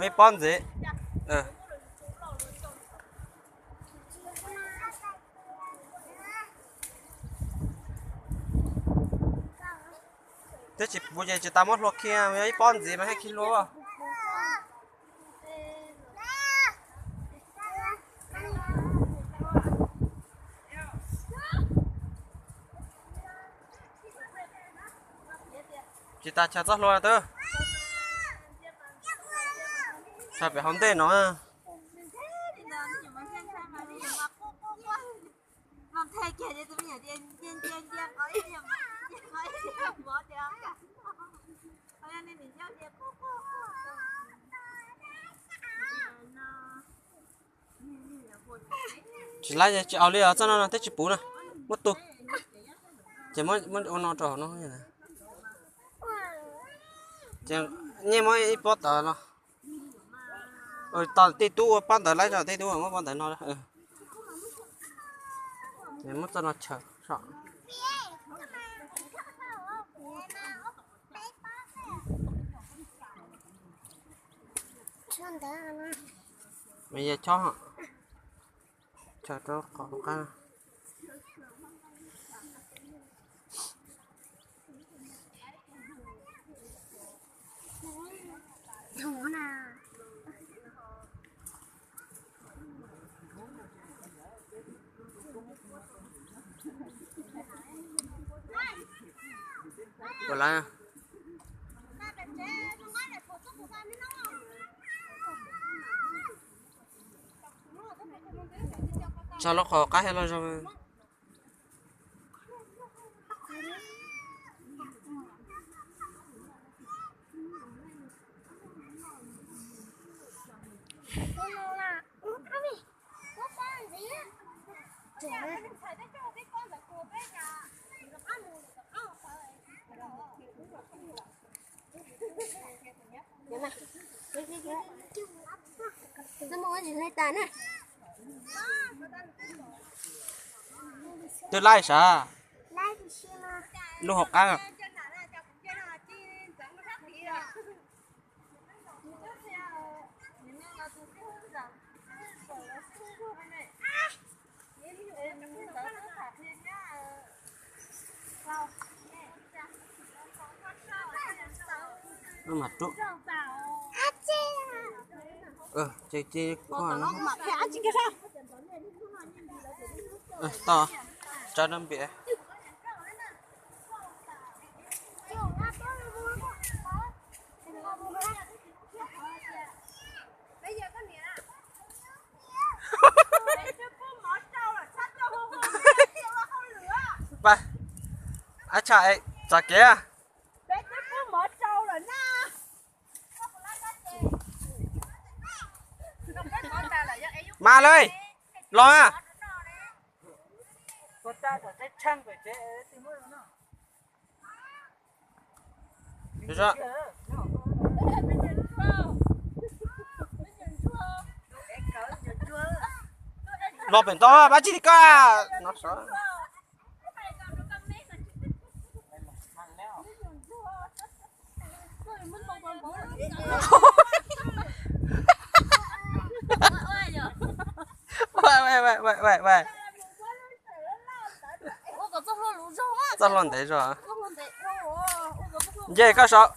Muaj ib pob ntxiv. Twb tsis puv ces tsis tas muab hlua kiag, yog ib pob ntxiv mas thiaj khi hlua. Tsis tas chaws txoj hlua twb tshaj pem hauv ntej no. Tsis laib, tsis aus li os, txoj no no twb tsis puv na. Muab tu, ces muab ua no rau hauv no. Ces nyiaj muab ib pob tawv no. Tos tej tub ua pob ntawd laib, tej tub muab pob ntawd no. Muab txoj no chaws so. Mas yog chob, chaws rau qhov qab. Ua lawm. Tso lub qhov qab thiab los zoo. Twb laib sav, lub hauv qab. Mas rub, ces ces koj no. Tau, tsa rau npias. Ab tshaj, txog kev. Mas lawm, los. Los pem toj pab tsis li koj no. Txoj hlua ntev zog. Nce koj saum.